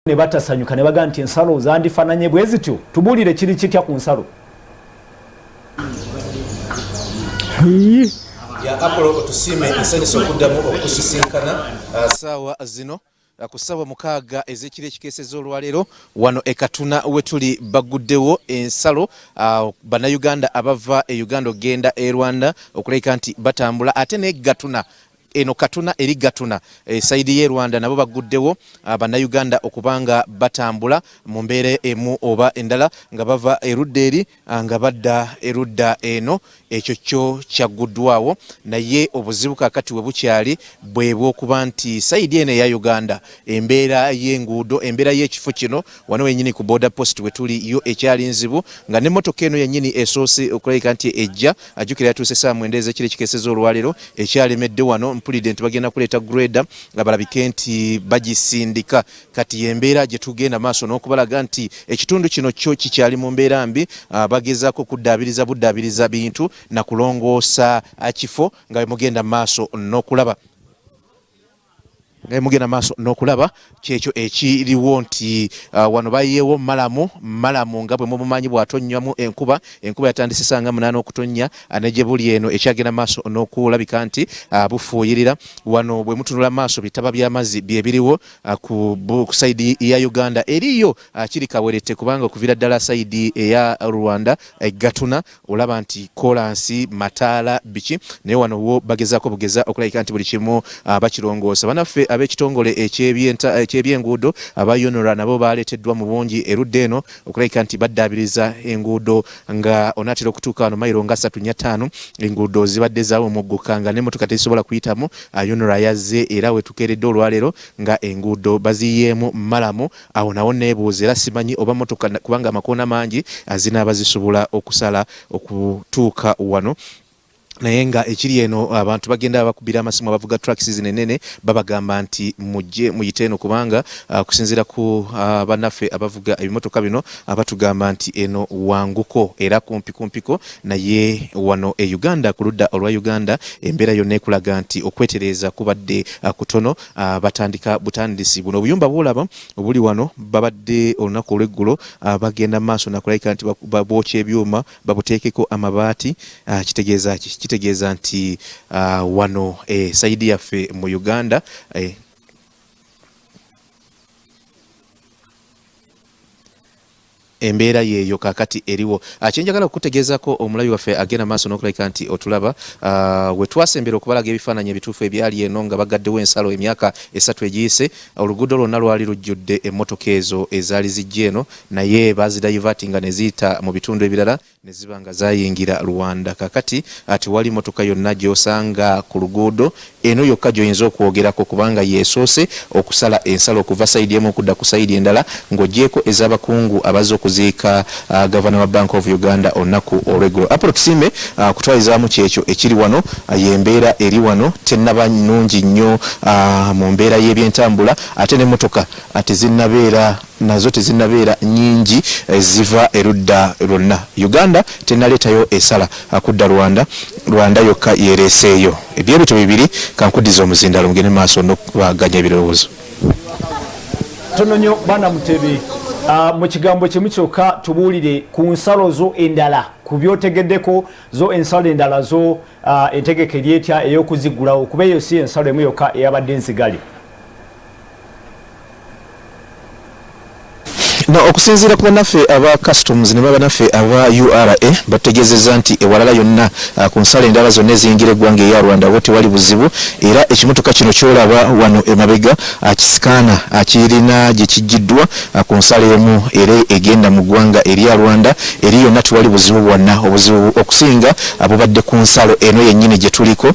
Ne batasanyuka ne bagamba nti ensalo zandifaananye bwe zityo. Tubuulire, kiri kitya ku nsalo? Ya Apollo, otusiime, ensanyusa okuddamu okusisinkana saawa zino. Ku ssaawa 6 ez'ekiro ekikeesezza olwaleero, wano e Katuna wetuli baguddewo ensalo, Bannayuganda abava e Uganda okugenda e Rwanda okulabika nti batambula. Ate ne Gatuna eno, Katuna eri Gatuna e side y'e Rwanda, nabo baguddewo Bannayuganda okubanga batambula mu mbeera emu oba endala, nga bava erudda eri nga badda erudda eno. Ekyo kyo kyagguddwawo, naye obuzibu kakati we bukyali bwe bw'okuba nti side eno eya Uganda, embeera y'enguudo, embeera y'ekifo kino wano wennyini ku border post we tuli yo ekyali nzibu, nga n'emmotoka eno yennyini esoose okulabika nti ejja, ajjukira yatuuse saa 9 ez'ekiro ekikeeseza olwaleero, ekyalemedde wano. Mpulidde nti bagenda kuleeta grader nga balabike nti bagisindika. Kati embeera gye tugenda maaso n'okubalaga nti ekitundu kino kyo kikyali mu mbeera mbi. Bagezaako kuddaabiriza buddaabiriza bintu na kulongoosa kifo, nga bwe mugenda maaso n'okulaba, nga mugenda maaso n'okulaba kyekyo ekiriwo nti wano bayiyeewo murram. Murram nga bwe mumumanyi bw'atonnyamu enkuba, enkuba yatandise sanga 8 okutonnya, ne gye buli eno ekyagenda maaso n'okulabika nti bufuuyirira. Wano bwe mutunula maaso, bitaba by'amazzi bye biriwo ku side ya Uganda. Eriyo kiri kawerette, kubanga okuviira ddala side eya Rwanda Gatuna olaba nti kolansi, mataala, biki, naye wano wo bagezaako bugeza okulabika nti buli kimu bakirongoosa. Banaffe ab'ekitongole ekyebyenguudo aba UNRA nabo baleeteddwa mu bungi erudda eno okulabika nti baddaabiriza enguudo, nga onaatera okutuuka wano mayiro nga 3 4 5, enguudo zibadde zaawumugguka nga n'emmotoka tezisobola kuyitamu. UNRA yazze era wetukeeredde olwaleero nga enguudo baziyiyeemu murram. Awo nawo neebuuza, era simanyi oba motoka, kubanga amakoona mangi, zinaaba zisobola okusala okutuuka wano. Naye nga ekiri eno, abantu bagenda bakubira amasimu abavuga trucks zino enene, babagamba nti mujje muyite eno, kubanga okusinziira ku bannaffe abavuga ebimotoka bino, batugamba nti eno wanguko era kumpi kumpiko. Naye wano e Uganda, ku ludda olwa Uganda, embeera yonna ekulaga nti okwetereeza kubadde kutono. Batandika butandisi. Buno obuyumba bwolaba obuli wano, babadde olunaku olw'eggulo bagenda maaso nakulabika nti bookya ebyuma babuteekeko amabaati. Kitegeeza ki? Kitegeeza nti wano side yaffe mu Uganda embeera yeeyo kakati eriwo. Kyenjagala okukutegeezako, omulabi waffe agenda maaso n'okulabika nti otulaba, we twasembera okubalaga ebifaananyi ebituufu ebyali eno nga bagaddewo ensalo emyaka 3 egiyise, oluguudo lwonna lwali lujjudde emmotoka ezo ezaali zijja eno, naye bazidivertinga ne ziyita mu bitundu ebirala ne ziba nga zayingira Rwanda. Kakati tewali motoka yonna gy'osanga ku luguudo. Eno yokka gy'oyinza okwogerako, kubanga yeesoose okusala ensalo okuva side emu okudda ku side endala, ng'ogyeko ez'abakungu abazze okuziika gavana wa Bank of Uganda olunaku olw'eggulo. Apollo Tusiime, kutwalizaamu kyekyo ekiri wano. Y'embeera eri wano, tennaba nnungi nnyo mu mbeera y'ebyentambula, ate n'emmotoka tezinnabeera, nazo tezinnabeera nnyingi ziva erudda lwonna. Uganda tennaleetayo esala kudda Rwanda, Rwanda yokka yeereeseeyo. Ebyebito bibiri, kankuddiza omuzindalo mugende maaso n'okubaganya ebirowoozo. Tono nnyo, bana Mutebi. Mu kigambo kimu kyokka tubuulire ku nsalo zo endala, ku byotegeddeko zo ensalo endala zo, entegeka eri etya ey'okuzigulawo, kuba eyo si ensalo emu yokka eyabadde nzigale? No, okusinziira ku bannaffe aba customs ne bannaffe aba URA, bategeezezza nti ewalala yonna ku nsalo endala zonna eziyingira eggwanga eya Rwanda wo tewali buzibu. Era ekimotoka kino kyolaba wano emabega kisikaana kirina gye kijjiddwa ku nsalo emu era egenda mu ggwanga erya Rwanda. Eri yonna tewali buzibu bwonna. Obuzibu okusinga bubadde ku nsalo eno yennyini gye tuliko.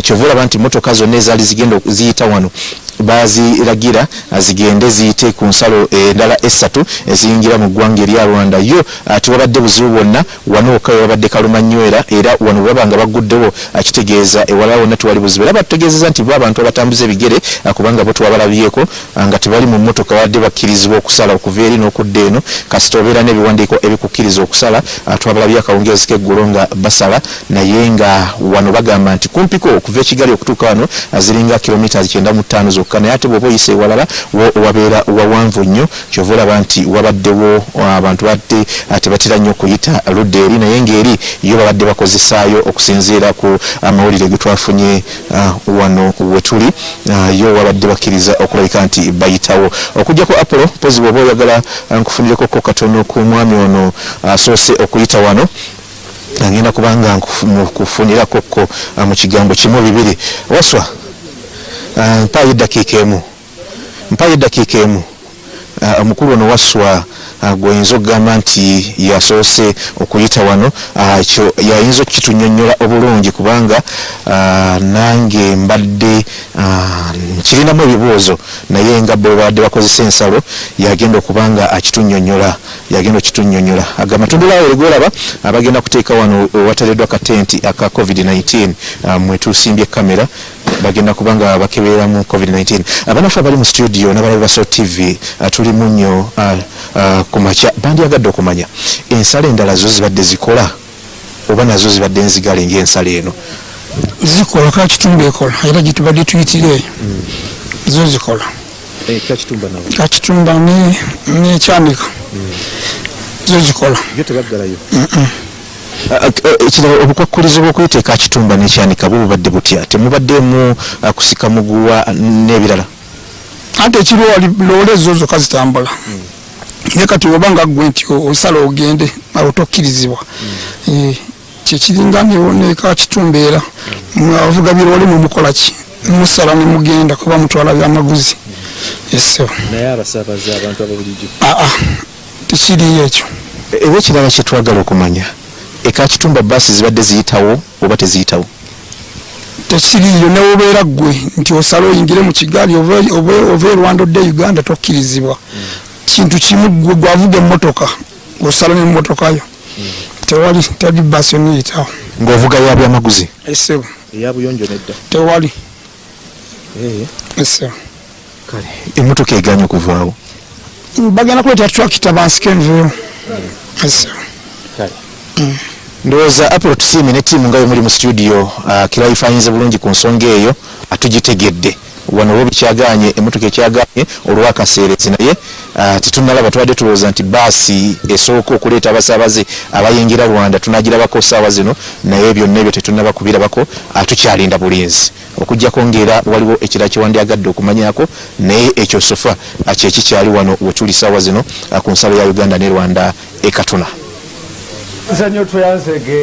Kyova olaba nti motoka zonna ezaali zigenda ziyita wano baziragira zigende ziyite ku nsalo endala esatu eziyingira mu ggwanga erya Rwanda. Yo tewabadde buzibu bwonna. Wano wokka webabadde kalumanywera, era wano bwe baba nga bagguddewo, kitegeeza ewalala wonna tewali buzibu. Era batutegeezezza nti bo abantu abatambuza ebigere, kubanga bo twabalabyeko nga tebali mu mmotoka, babadde bakkirizibwa okusala okuva eri n'okudda eno kasita obeera n'ebiwandiiko ebikukkiriza okusala. Twabalabye akawungeezi k'eggulo nga basala, naye nga wano bagamba nti kumpiko okuva e Kigali okutuuka wano ziringa kilomita 95 zokka. zokka naye ate bw'oba oyise ewalala wo wabeera wawanvu nnyo kyova olaba nti wabaddewo abantu badde tebatera nnyo kuyita ludda eri naye ng'eri yo babadde bakozesaayo okusinziira ku amawulire getwafunye wano wetuli yo wabadde bakkiriza okulabika nti bayitawo okujjako Apollo mpozi bw'oba oyagala nkufunireko ko katono ku mwami ono asoose okuyita wano ngenda kubanga nkufunirako ko mu kigambo kimu bibiri waswa mpaayo eddakiika emu mpaayo eddakiika emu omukulu ono Wasswa gw'oyinza okugamba nti yasoose okuyita wano, ekyo yayinza okukitunyonnyola obulungi kubanga nange mbadde nkirinamu ebibuuzo naye nga bo babadde bakozesa ensalo yagenda okuba nga akitunyonnyola yagenda okitunyonnyola. Ago amatundulaawo golaba abagenda kuteeka wano watareddwa katenti aka COVID-19 mwe tusimbye kamera bagenda kuba nga bakebereramu COVID-19. Abanaffe abali mu studio n'abalabi ba Salt TV tuli mu nnyo ku makya bandyagadde okumanya ensalo endala zo zibadde zikola oba nazo zibadde nzigale ng'ensalo eno. Zikola, Kakitumba ekola era gyetubadde tuyitira eyo zo zikola. Kakitumba n'Ekyanika zo zikola. Yo tebaggalayo. Ekirala, obukwakkulizo bw'okuyita e Kakitumba n'Ekyanika bwo bubadde butya? Temubaddeemu kusika muguwa n'ebirala? Anti ekiriwo wali loole zo zokka zitambula, naye kati oba nga ggwe nti osala ogende awo tokkirizibwa. Kyekiringa ne Kakitumba era abavuga biroole mumukola ki, musala ne mugenda kuba mutwala byamaguzi esebo. Naye abasaabaze, abantu ababulijjo? Aa, tekiriyo ekyo. Era ekirala kyetwagala okumanya, e Kakitumba baasi zibadde ziyitawo oba teziyitawo? Tekiriyo, newobeera ggwe nti osala oyingire mu kigaali ova e Rwanda odde Uganda tokkirizibwa. Kintu kimu, ggwe gwavuga emmotoka osala n'emmotoka yo, tewali tewali baasi yonna eyitawo. Ng'ovuga ya byamaguzi? Esebo. Eyabuyonjo nedda? Tewali, esebo. Kale emmotoka eganye okuvaawo? Bagenda kuleeta tractor bansike enveeyo, esebo. Ndowooza Apollo tusiime ne ttiimu nga bwe muli mu studio kirayifanyirize bulungi ku nsonga eyo, tugitegedde wano oba bikyaganye, emmotoka ekyaganye olwakaseerezi, naye tetunnalaba. Tubadde tulowooza nti baasi esooka okuleeta abasaabaze abayingira Rwanda tunagirabako saawa zino, naye byonna ebyo tetunnaba kubirabako, tukyalinda bulinzi okuggyako ng'era waliwo ekirala kyewandyagadde okumanyako, naye ekyo so far kyekikyali wano wetuli saawa zino ku nsalo ya Uganda ne Rwanda e Katuna. Nsanyo tweyanzege.